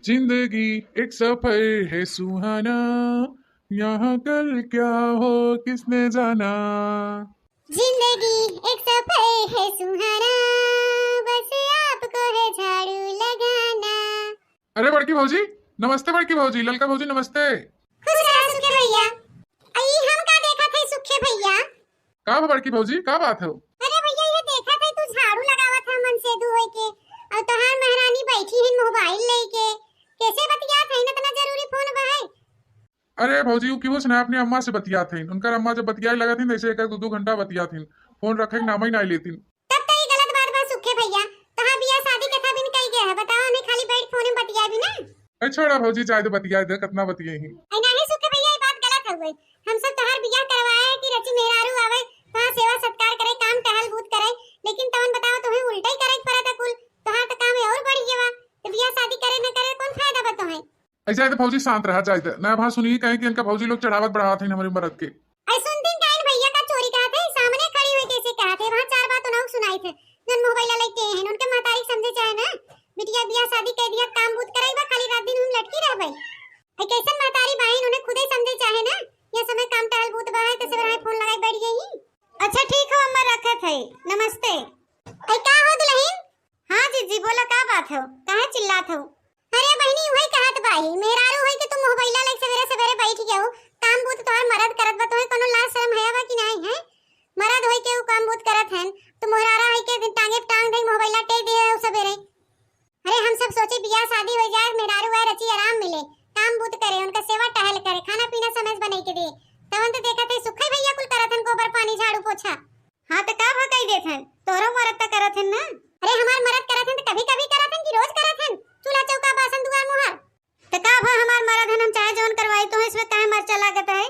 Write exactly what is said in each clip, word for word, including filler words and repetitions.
जिंदगी एक सफर है सुहाना, यहाँ कल क्या हो किसने जाना। जिंदगी एक सफर है सुहाना, बस आपको है झाड़ू लगाना। अरे बड़की भौजी, नमस्ते बड़की भौजी, ललका भौजी नमस्ते। खुश रहा सुखे भैया। अई हम का देखत है सुखे भैया? का बा बड़की भौजी, का बात है? अरे भैया, ये देखत है तू झाड़ू लगावत है मन से दू होई के, और तोहार महारानी बैठी है मोबाइल लेके, कैसे बतियात है, इतना जरूरी फोन बा है? अरे भौजी, उ केहू से ना, अपने अम्मा से बतियात है। उनकर अम्मा जब बतियाए लगत हिन, ऐसे एक, एक दू, दू घंटा बतियात हिन, फोन रखे के नाम ही ना लेतिन। तब तो ये गलत बात बा सुखे भैया, तोहार बियाह शादी के था बिन कही गया है, बताओ नहीं खाली बैठ फोन में बतिया भी ना। अरे छोड़ा भौजी, जाए दे, बतियाए दे, कितना बतियाई ही। अरे नहीं सुखे भैया, ये बात गलत है, हम सब तोहार बियाह करवाए है कि रची मेहरारू आवे, तोहार सेवा सत्कार करे, काम टहल बूत करे, लेकिन तवन बताओ तुम्हें उल्टा ही करे के पड़त है कुल, तोहार तो काम और बढ़ गया बा, तो बियाह शादी करे न करे कौन फायदा बा तुम्हें? ऐसे तो भौजी शांत रहा, जाए दे। ना वहाँ सुनिए कहें कि इनका भौजी लोग चढ़ावत बढ़ावत हैं हमारे मरद के। ऐ सुनतीन काइन भैया का चोरी कहत है, सामने खड़ी हुई कैसे कहत है, वहाँ चार बात उन्हें सुनाई थे। नन मोबाइल लेके हैं, उनके महतारी समझे चाहे ना, बिटिया बियाह शादी कह दिया, काम बूत कराई बा, खाली रात दिन हम लटकी रहबे। ऐ कैसन महतारी बाहिन, उन्हें खुदे समझे चाहे ना, यह समय काम टहल बूत बा है, तो सवेरे फोन लगाई बैठ गई। अच्छा ठीक हो अम्मा, रखत है, नमस्ते। ऐ का हो दुल्हन? हाँ जीजी, बोला का बात हो, काहे चिल्लात हो? अरे बहिनी, वही कहत बाही, मेहरारू होई के तू मोबाइला लेके सवेरे सवेरे बैठ गयो, काम बूत तोहार मरद करत बा, तोहे कोनो लाज शरम हया बा कि नाही है? मरद होई के उ काम बूत करत हन, तो मोहरारा होई के टांगे पे टांग दे, मोबाइला टेक दे हो सवेरे। अरे हम सब सोचे बियाह शादी हो जाए, मेहरारू आए रची आराम मिले, काम बूत करे, उनका सेवा टहल करे, खाना पीना समय से बनाई के दे, तवन तो देखत है सुखे भैया कुल करत हन गोबर पानी झाड़ू पोछा। हाँ, त का भा कई देत हन? तोहरो मरद त करत हन ना? अरे, हमार मरद करत हन त कभी-कभी करत हन कि रोज करत हन? चूल्हा चौका, बासन, दुआर मुहार। त का भा हमार मरद हन, हम चाहे जौन करवाई, तोहे इसमें काहे मरचा लागत है?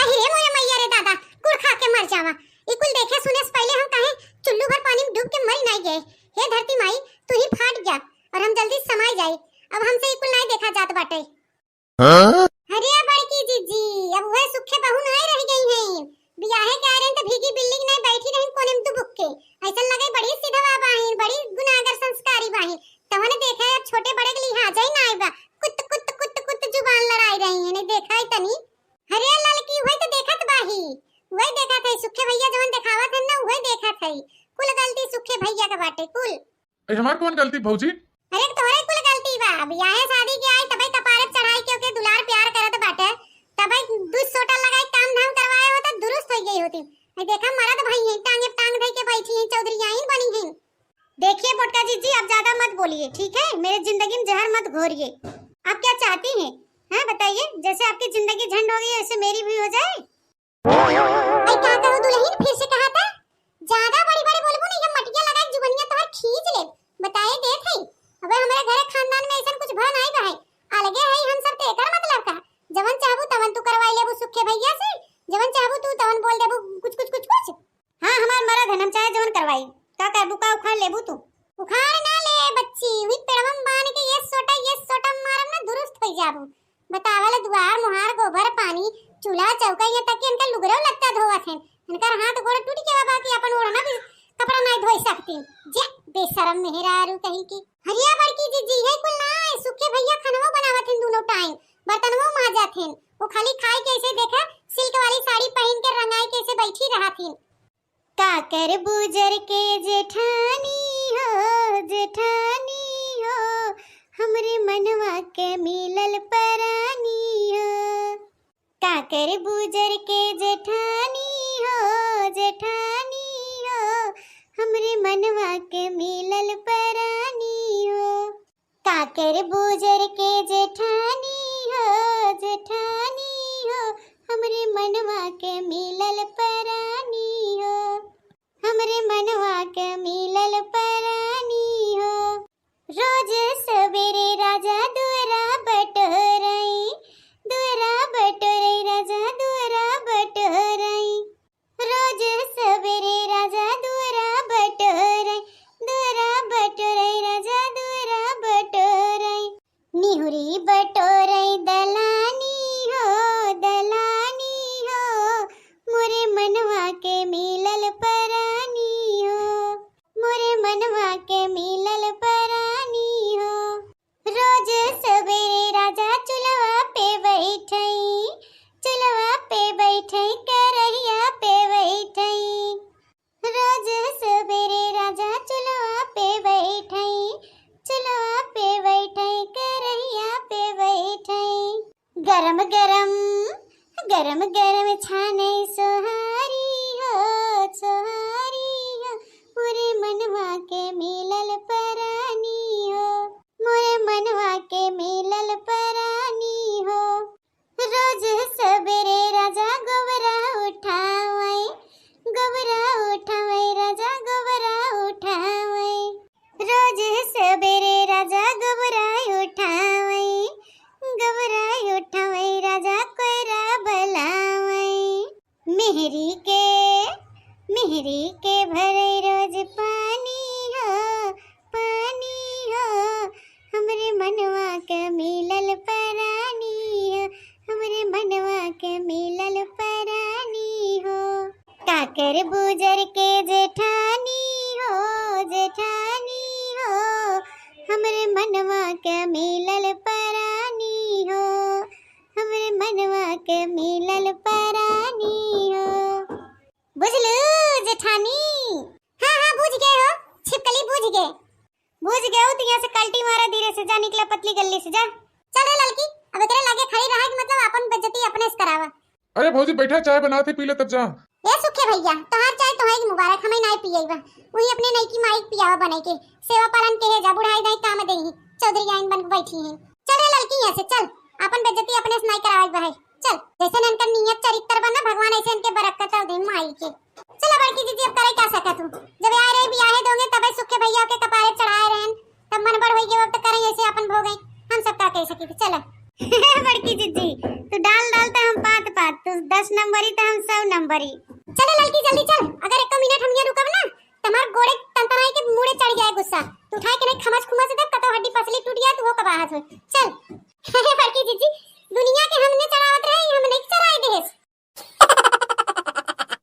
अहि रे मोरे मैया रे दादा, गुड़ खा के मर जावा। ई कुल देखे सुने से पहले हम काहे चुल्लू भर पानी में डूब के मर नाई गए। हे धरती माई, तू ही फाट गया और हम जल्दी समाई जाए। अब हमसे ई कुल नाई देखा जात बाटे। हाँ? अरे बड़की जीजी, अब वह सुखे बहू नाय रह गई हैं। बियाहे के आए रहन त भीगी बिल्ली की नाय बैठी रहन कोने में दुबुक के। ऐसन लगे बड़ी सिधवा बाहिन, बड़ी गुनागर संस्कारी बाहिन। तवन देखे अब छोटे बड़े के लिहाज ही नाय बा। कुत कुत कुत कुत जुबान लड़ाई रही हैं, नहीं देखा है तनी। अरे ललकी, वही तो देखत बाही, वही देखत है सुखे भैया जवन देखावत है ना, वही देखत है। कुल गलती सुखे भैया के बाटे, कुल। ए, हमार कौन गलती भौजी? अरे तोहरे कुल गलती बा, बियाहे शादी के आई तबे कपारे चढ़ाई के ओके दुलार प्यार करत बाटे, तबे दू सोटा लगाई काम धाम करवाए हो तो दुरुस्त हो गई होती। ए, देखा मरद भाई हैं, टांगे पे टांग धई के बैठी हैं, चौधरी आइन बनी हैं। देखिए पोटका जीजी, आप ज्यादा मत बोलिए, ठीक है? मेरे जिंदगी में जहर मत घोरिए। आप क्या चाहती हैं, हैं बताइए? जैसे आपकी जिंदगी झंड हो गई, वैसे मेरी भी हो जाए। अरे का कहो दुल्हन, फिर से कहा था? ज्यादा बड़ी बड़ी बोलबू नहीं, हम मटिया लगा के जुबनिया तोहर खींच लेब। बताए देत हई, अबे हमरे घरे खानदान में ऐसन कुछ भा नाई बा है। अलगे हई हम सब, ते एकर मतलब का? जवन चाहबू तवन तू करवाई लेबू सुखे भैया से, जवन चाहबू तू तवन बोल देबू कुछ कुछ कुछ कुछ। हाँ, हमार मरद हन, हम चाहे जवन करवाई। का कहबू, का उखाड़ लेबू तू? उखाड़ ना ले बच्ची, वही पेड़वा में बांध के ये सोटा, ये सोटा मारब ना, दुरुस्त हो जाबू। बतावल दुआर, मुहार, गोबर, पानी, चूल्हा, चौका, यहाँ तक कि इनका लुगरो लत्ता धोवत हैं। इनकर हाथ गोड़ टूट के बा कि अपन ओढ़ना भी, कपड़ा नहीं धोई सकती। जे बेशरम मेहरारू कहीं की। हरिया बड़की जीजी, ये कुल ना है, सुखे भैया खानवा बनावत हैं दोनों टाइम, बर्तनवो माजत हैं। वो खाली खाए के ऐसे देखा, सिल्क वाली साड़ी पहन के रंगाई के ऐसे बैठी रहत हैं। का करबू जर के जेठानी हो, जेठानी हो, हमरे मनवा के मिलल परानी हो। का करबू जर के जेठानी हो, जेठानी हो, हमरे मनवा के मिलल परानी हो। का करबू जर के जेठानी हो, जेठानी हो, हमरे मनवा के मिलल परानी हो, हमरे मनवा के मिलल परानी हो। रोज सवेरे राजा दुअरा बटोरई, दुअरा बटोरई राजा दुअरा बटोरई। रोज सवेरे राजा दुअरा बटोरई, दुअरा बटोरई राजा दुअरा बटोरई। निहुरी बटोरई दलानी हो, दलानी हो, मोरे मनवा के मिलल परानी हो, मोरे मनवा के मिलल परानी हो। गरम गरम, गरम गरम छानै सोहारी हो, सोहारी हो, मोरे मनवा के मिलल परानी हो, मोरे मनवा के मिलल परानी हो। रोज सबेरे राजा गोबरा उठावै, गोबरा उठावै, राजा गोबरा उठावै। रोज सबेरे राजा गोबरा उठावै, गोबरा उठावै, राजा कोयरा बलावै। मेहरी के, मेहरी के भरै रोज पानी हो, पानी हो, हमरे मनवा के मिलल परानी हो, हमरे मनवा के मिलल परानी हो। काकर बुजर के जेठानी हो, जेठानी हो, हमरे मनवा के मिलल परानी हो, हमरे मनवा के मिलल परानी हो। बुझलू जेठानी? हाँ, हाँ, बुझ गए हो, छिपकली, बुझ गए। बुझ गए हो तो यहाँ से कल्टी मारा धीरे से, जा निकला पतली गल्ली से, जा। चल रे ललकी, अब एकरे लागे खड़ी रहा कि मतलब अपन बेइज्जती अपने से करावा। अरे भौजी बैठा, चाय बनात है, पी ले तब जा। ए सुखे भैया, तोहार चाय तोहई के मुबारक, हमें नाई पियई बा। वही अपने नई की माई के पियावा बनाई के, सेवा पालन के है जा, बुढ़ाई दाई काम देही, चौधरी आइन बन के बैठी हैं। चल रे ललकी यहाँ से, चल, अपन बेइज्जती अपने से नाई करावे बा है। चल, जैसे इनकर नियत चरित्र बना भगवान, ऐसे इनके बरकत दे माई के। चला बड़की जीजी, अब करे क्या सकत हूँ, जब आए रहे बियाहे दोगे तबे सुखे भैया के कपारे चढ़ाए रहन, तब मन बड़ होई गए, अब तो करें ऐसे अपन भोगे, हम सब का कह सकी। चला बड़की जीजी, तू डाल डाल तो हम पात पात, तू दस नंबरी तो हम सौ नंबरी। चला ललकी जल्दी चल, अगर एक मिनट हम यहाँ रुकब ना तो हमार गोड़े तनतनाए के मुड़े चढ़ जाए गुस्सा, तू उठाए के नहीं खमच खुमच दे, कतो हड्डी पसली टूट जाए, तू हो कबाहत हो। चल।